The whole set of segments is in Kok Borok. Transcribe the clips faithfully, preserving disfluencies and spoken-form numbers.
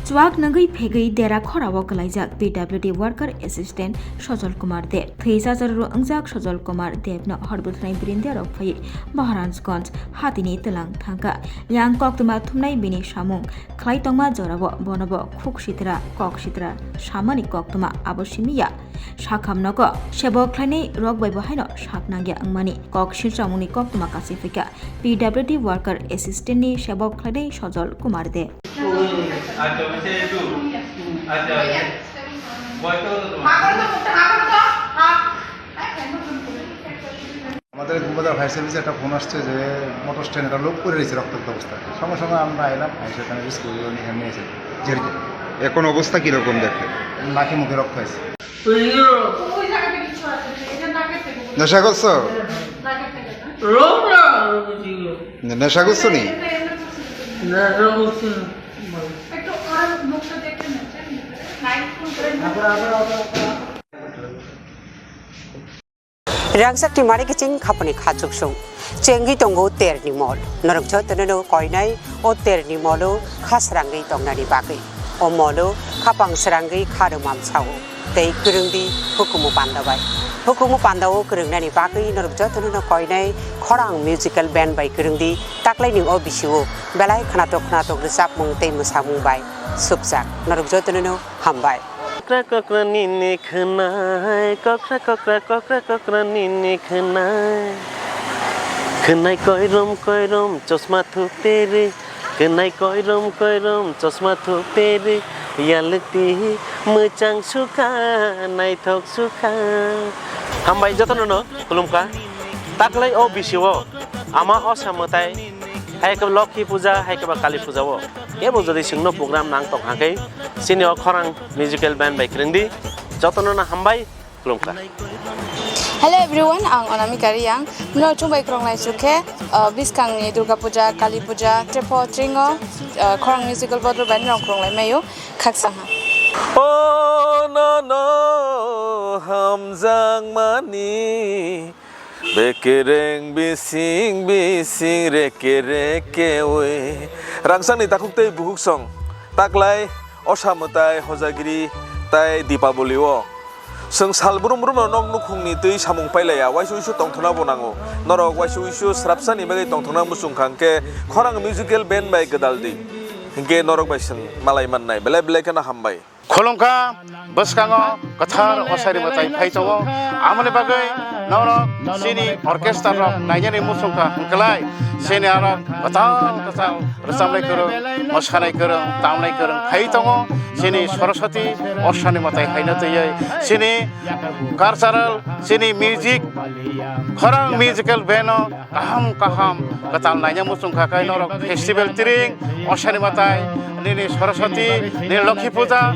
Chuak nangwi phegwi dera khorao kwlaijak P W D worker assistant Sojol Kumar Deb. Thwi chajar ro wngjak Sojol Kumar Deb no hor bwthwnai bwrwindia rok phaiwi Maharajganj hatini twlang thangkha. Yang koktwma thumnai bini samung khlai tongma jorao bonobo khuk sitra, kok sitra samani koktwma abo simi ya. Sakham nogo sebok khlainai rok bai bo haino sak nangya wngmani kok silchamungni koktwma kasi phikha P W D worker assistant ni sebok khlainai Sojol Kumar Deb. আমাদের গুলবাজার ফায়ার সার্ভিসে একটা ফোন আসছে যে motor stand একটা লোক পড়ে রয়েছে রক্তাক্ত অবস্থায়। সঙ্গে সঙ্গে আমরা এলাম, এসে এখানে রেস্কিউ করে নিয়ে এখানে নিয়ে এসে জেরিকে। এখন অবস্থা কিরকম দেখতে? নাকে মুখে রক্ত আছে। নেশা করছো? নেশা করছো নি? Rangchak ni mari kiching khaponi kha chuksung. Chengwi tongo terni mol. Norok jotono no koinai o terni molo kha srangwi tongnani bagwi. O molo khapang srangwi kha rwmam sao. Tei kwrwngdi hukumu panda bai. Hukumu panda o kwrwngnani bagwi norok jotono no koinai khorang musical band bai kwrwngdi taklaini o bisio belai khnatok khnatok rwchapmung tei mwsamung bai supjak. Norok jotono no hambai. Kokra kokra nini khwnai, kokra kokra kokra kokra nini khwnai. Khwnai koirom koirom chosma thuperi, khwnai koirom koirom chosma thuperi, yalukti mwchang sukha, naithok sukha. Hambai jotono no khulumkha. Taklai o bisio ama osa mwtai, hai khe Lokhi puja, hai khe ba Kali puja o. Kebo jodi chwngno program nang tong hakhe, chini o khorang musical band bai kwrwngdi. Jotono no hambai, khulumkha. Hello everyone, ang Anamika Reang. Mno chumbai krong lai chukhe, uh, biskang ni Durga Puja, Kali Puja, trepo tringo, uh, khorang musical bodol bai nrong krong lai mayo, khaksa ha. O no no hamjak mani. Bekereng bising bising reke reke we. Rangsangni takhuk tei bukhuk song. Taklai, osa mwtai, hojagiri, tai Dipaboli o. Chwng sal brum brum no nok nukhungni twi samung pailaiya, waisa uisu tongthokna bo nango. Norok waisa uisu srapsani bagwi tongthokna muchung kha hwnkhe khorang musical band bai gwdal di. Hwnkhe norok bai chwng malai mannai. Belai belai kheno hambai. Khulumkha, bwskango kwthar osari mwtai phai tongo. Amoni bagwi norok chini orchestra rok nainani muchungkha hwnkhlai chini aro kwtal kwtal rwchapnai kwrwng, mwsanai kwrwng, tamnai kwrwng phai tongo. Chini Saraswati osani mwtai haino twiwi chini cultural, chini music, khorang musical band o kaham kaham kwtal naina muchung kha khe norok festival tiring, osani mwtai, nini Saraswati, nini Lokhi puja,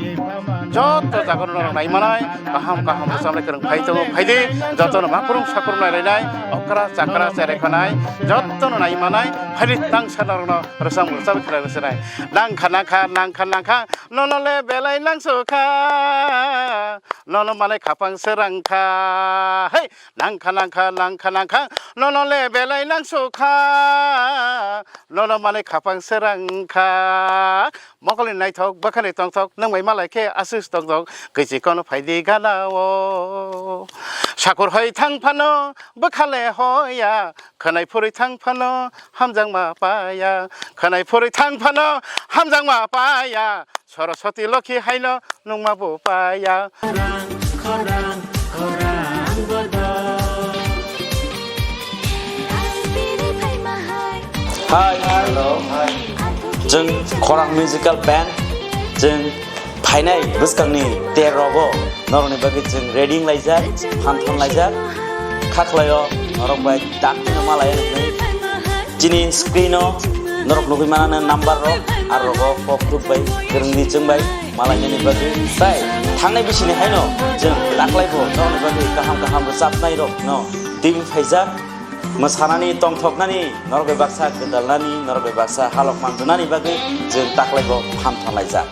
joto jaga norok nai manai, kaham kaham rwchapnai kwrwng phai tongo, phai di, joto no makrung sakrung nai lainai, okra chakra cherai khanai, joto no nai manai, phai di tangsa norok no rwchap rwchap khlai rwchapnai. Nang kha nang kha nang kha nang kha, nono le belai nang sukha, nono manai khapang srang kha, hei. Nangkha, nangkha, nangkha, nangkha, nono le belai nangsukha, nono manwi khapang srangkha. Mokolni naithok, bwkhani tongthok, nwng bai malai khe aswk tongthok, kwichi kono phaidi gana o. Sakur hoi thang phano, bwkha le hoya, khwnai phurwi thang phano, hamjakma paya, khwnai phurwi thang phano, hamjakma paya. Saraswati Lokhi haino nungma bo paya. Hi, hello. Chwng Khorang Musical Band, chwng phainai bwskangni ter rogo norokni bagwi chwng ready wng laijak, phan thang laijak. Kha khlaio norok bai dakti no ma lai nai. Chini screen o norok nugwi mano number rok, aro rogo kok thuk bai kwrwngni chwng bai ma lainani bagwi. Tai thangnai bisini haino chwng taklai bo norokni bagwi kaham kaham rwchapnai rok no twi phaijak. Mwsanani, tongthoknani, norok bai baksa gwdalnani, norok bai baksa halok manjwnani bagwi chwng taklai bo phan thang laijak.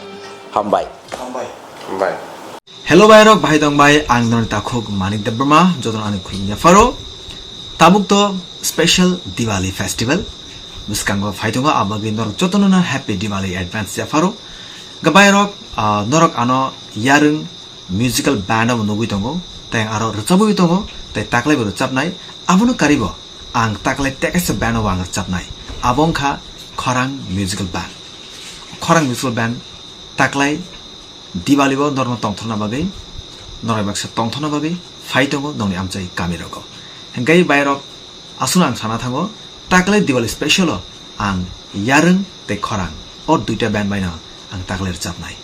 Hambai. Hambai. Hambai. Hello bai rok, bahai tong bai, ang noni takhuk Manik Debbarma, jotono ani khulum yapharo. Tabuk to special Diwali festival bwskango phai tongo, abagwi norok jotono no happy Diwali advance yapharo. Hwnkhe bairok, ah, norok ano Yarwng musical band o nugwi tongo, tei aro rwchabwi tongo, tei taklaibo rwchabnai, abono karibo ang taklai tekaisa band o ang rwchabnai, abo wngkha Khorang Musical Band. Khorang Musical Band taklai Diwali o norokno tongthokna bagwi, norok baksa tongthokna bagwi phai tongo nokni amchai kami rogo. Hwnkhe bairok, aswkno ang sana thango, taklai Diwali special o ang Yarwng tei Khorang o duita band baino ang taklai rwchabnai.